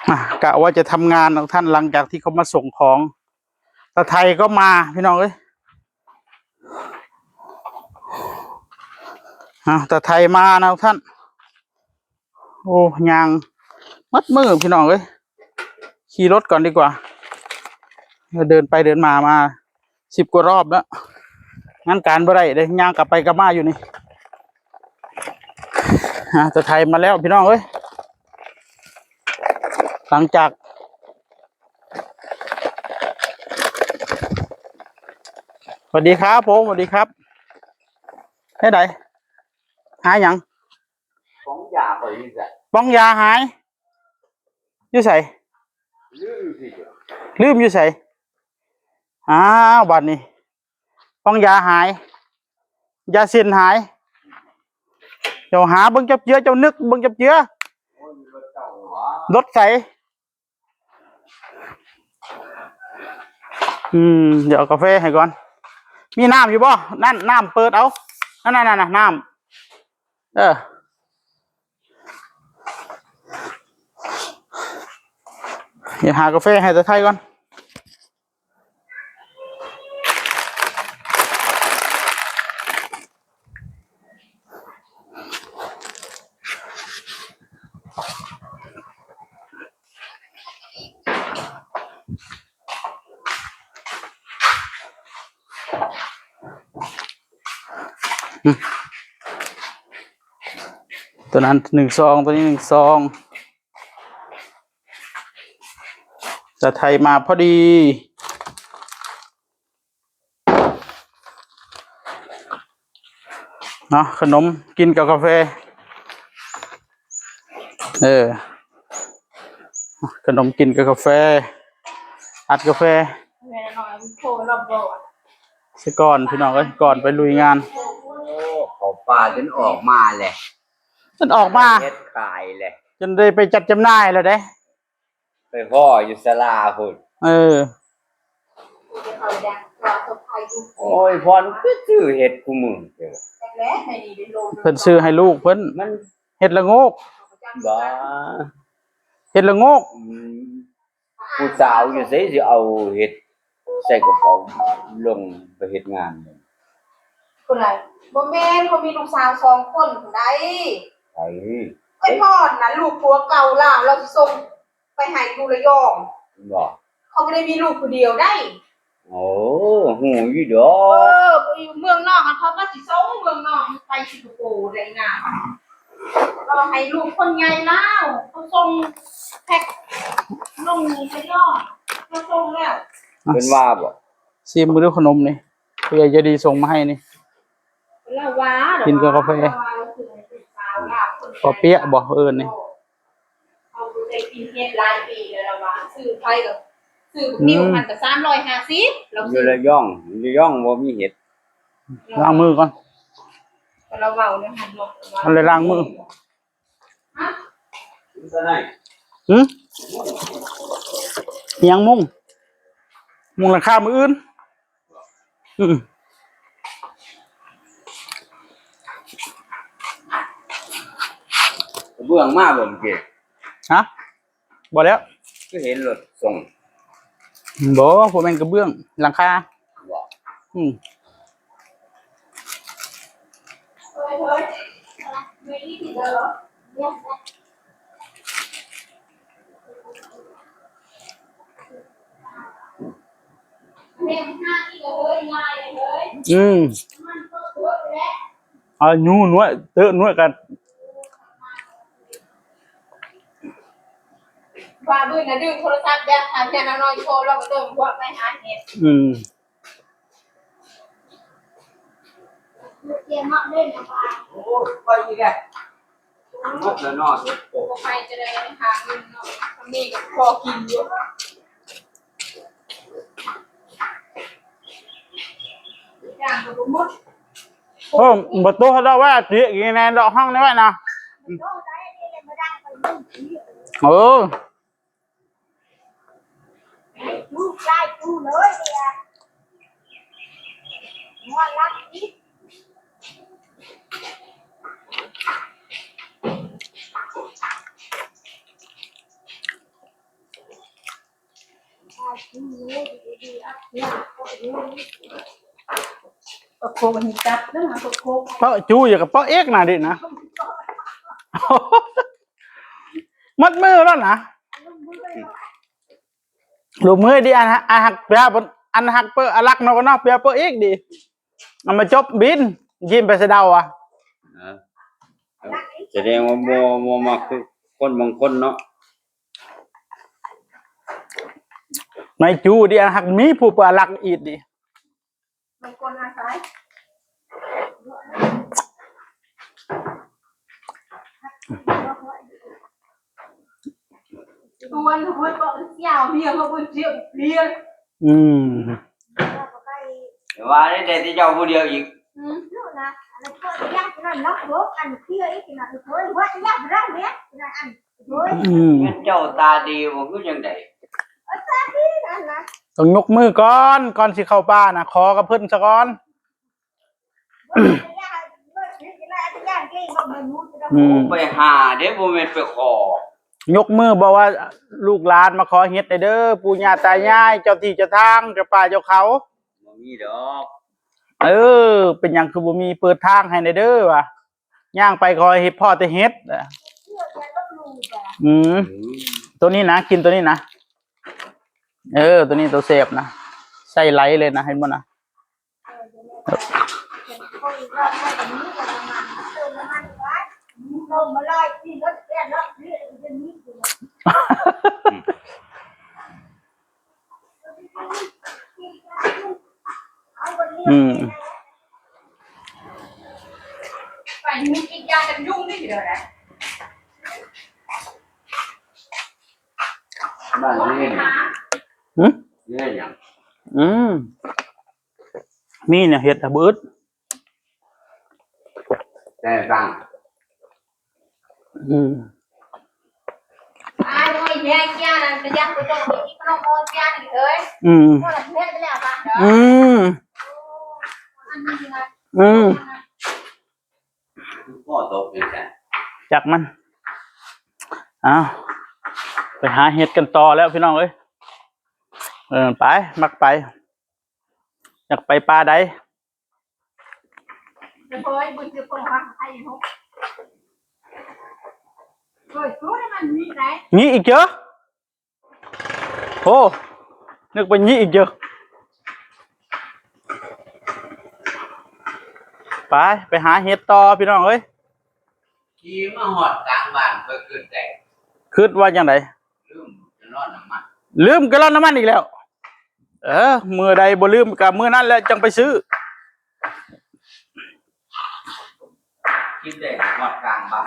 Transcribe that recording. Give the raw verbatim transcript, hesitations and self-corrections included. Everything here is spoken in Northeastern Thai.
อ่ะ กะว่าจะทำงานนะท่าน หลังจากที่เขามาส่งของ ตาไทยก็มาพี่น้องเอ้ย อ่ะ ตาไทยมานะท่าน โอ้ ย่างมัดมือพี่น้องเอ้ย ขี่รถก่อนดีกว่า เดินไปเดินมามาสิบกว่ารอบแล้ว งานการบ่ได้เลย ย่างกลับไปกลับมาอยู่นี่ อ่ะ ตาไทยมาแล้วพี่น้องเอ้ย หลังจาก สวัสดีครับผม สวัสดีครับ ให้ไหน หาหยัง ป๋องยาไปนี่จ้ะ ป๋องยาหาย อยู่ไส ลืมสิ ลืมอยู่ไส อ้าว บัดนี้ ป๋องยาหาย ยาเส้นหาย เจ้าหาเบิ่งจับเจือ เจ้านึกเบิ่งจับเจือ โอ้ย รถเจ้าหวะ รถไส อืม เดี๋ยวเอากาแฟให้ก่อน มีน้ำอยู่บ่ นั่น น้ำเปิดเอา นั่นนั่นนั่นน่ะ น้ำ เออ เดี๋ยวหากาแฟให้ตาไทยก่อน อืม ตัวนั้นหนึ่งซอง ตัวนี้หนึ่งซอง ตาไทยมาพอดี เนาะ ขนมกินกับกาแฟ เออ ขนมกินกับกาแฟ อัดกาแฟ แม่น้อยมันโทรรอบบ่ ซะก่อนพี่น้องเอ้ย ก่อนไปลุยงาน โอ้ เขาป่าจนออกมาแหละ จนออกมา เฮ็ดขายแหละ จนได้ไปจัดจำหน่ายแล้วเด้ ไปพ้ออยู่ศาลาพุ้น เออ โอ้ย พรคือซื้อเฮ็ดคู่มื้อเด้อ เพิ่นซื้อให้ลูกเพิ่น มัน เฮ็ดละโงก บ่ เฮ็ดละโงก อืม ผู้สาวอยู่ไสสิเอาเฮ็ดใส่กระเป๋าลงไปเฮ็ดงาน ผู้ใด บ่แม่น เขามีลูกสาวสองคนผู้ใด ไผ ไอ้พรน่ะ ลูกผัวเก่าลาว เราสิส่งไปให้อยู่ระยอง บ่ เขาบ่ได้มีลูกผู้เดียวได้ โอ้ ฮู้อยู่ดอก เออ ไปอยู่เมืองนอกอะ เขาก็สิส่งเมืองนอกไปสิงคโปร์ได้นะ ก็ให้ลูกคนใหญ่ลาว เขาส่งแพ็คลงระยอง เขาส่งแล้ว เพิ่นว่าบ่ ชิมมื้อดูขนมนี่ ผู้ใหญ่ใจดีส่งมาให้นี่ ลาวา กินกับกาแฟ ลาวา ลาวา ลาวา ปอเปี๊ยะบ่ เอิ้นนี่ เขาบ่ได้กินเฮ็ดหลายปีแล้ว ลาวา ซื้อไปก็ซื้อบักนิ่ว อืม มันก็สามร้อยห้าสิบ เรา อยู่ ซื้อ ระยอง ระยองบ่มีเฮ็ด ล้างมือก่อน ก็ลาวาเนี่ย หันหมด มันเลยล้างมือ ฮะ หืม อิหยังมุง มุงหลังคามื้ออื่น อืม เบื้องมาบ่เมื่อกี้ ฮะ บ่แล้ว ก็เห็นรถส่ง บ่ บ่แม่นกระเบื้อง หลังคา บ่ อืม อืม เอาหยูหนวด เตอะหนวดกัน ว่ามื้อน่ะดึงโทรศัพท์แบบหาเพื่อนน้อยโทร แล้วก็เติมพวกไปหาเห็ด อืม เตรียมมาเล่นนะว่า โอ้ย ไปอีกแล้ว หมดแล้วเนาะ โอ้ ไปจะได้หาเงินเนาะ มีก็พอกินอยู่ อย่างก็บ่หมด โอ้ บ่โตเขาดอกว่าติกินในดอกห้องนี่ไว้นะ โตได้นี่เลยมาดังไปนู่นนี่ เออ ลูกไล่กูเลยเนี่ย งวดละนิด ก็โคกให้จับแล้วนะก็โคก เพราะจูอย่ากับเพราะเอกนะดินะ มัดมือแล้วนะ ลูกมือดิ อันหักอันหักเปียบนอันหักเปอร์อลักเนาะก็เนาะเปียเปอร์เอกดิ เอามาจบบิน ยิ้มไปสะเดาอ่ะ นะแสดงว่าโมโมมาคือคนบางคนเนาะ ในจูดิ อันหักมีผู้เปอร์อลักอีกดิ บางคนอาศัยตัวนึงคนบอกเสี่ยวเมียเขาคนเสี่ยวเรียน อืม แต่ว่าได้แต่ที่เจ้าผู้เดียวอีก อืมลูกนะอะไรก็ยากนั่นเนาะโบกันเที่ยวอีกนะโอ้ยว่าจะยากร้านเนี้ยนะอันโอ้ย อืม เงินเจ้าตาดีบ่คือจังได๋ เออตาดีนั่นนะ ต้องยกมือก่อนก่อนสิเข้าป่านะขอกับเพิ่นซะก่อน ว่าจะยากว่าจะยากที่ว่ามันรู้จะ อืม ไปหาเด้บ่แม่นไปขอ ยกมือบอกว่าลูกหลานมาขอเห็ดหน่อยเด้อปู่ย่าตายายเจ้าที่เจ้าทางเจ้าป่าเจ้าเขา บ่มีดอก เออ เป็นหยังคือบ่มีเปิดทางให้หน่อยเด้อวะย่างไปขอเห็ดพ่อแต่เห็ดอะ เชื่อจะลบหลู่แบบ อืม อืม ตัวนี้นะกินตัวนี้นะ เออ ตัวนี้ตัวแซ่บนะใส่ไหลเลยนะเห็นบ่นะ เออเดี๋ยวแม่จะเป็นคนอีกรอบให้แบบนี้กับน้ำมันเติมน้ำมันไว้ลงมาลอยที่รถแก้วรถนี่จะมีอยู่ อืม ไปมีกินยากันยุงนี่เดียวนะ บ้านนี้เนี่ย หืม เนี่ยหยัง อืม มีเนี่ยเห็ดอะบืด แต่ต่าง อืม ไอ้โอ้ยแย่แย่นะจะยังไปตรงนี้ขนมโอ้ยแย่นี่เอ้ย อืม พวกเราเฮ็ดไปแล้วป่ะเด้อ อืม อันนี้นะ อืม พ่อตกเป็นแสน จักมันอ้าวไปหาเห็ดกันต่อแล้วพี่น้องเอ้ย เออ ไป มักไป อยากไปป่าใด เดี๋ยวเฮ้ยบุญจะเปิดห้องไอ้หกเฮ้ยช่วยมันมีไหน มีอีกเยอะ โอ้ นึกไปมีอีกเยอะ ไป ไปหาเห็ดต่อพี่น้องเอ้ย ขี่มาฮอดกลางบ้านเพิ่นขึ้นได้ คิดว่าจังได ลืมจะนอนน้ำมัน ลืมแกลลอนน้ำมันอีกแล้ว เออ มือใดบ่ลืมกับมือนั้นแหละจังไปซื้อ คิดได้ฮอดกลางบ้าน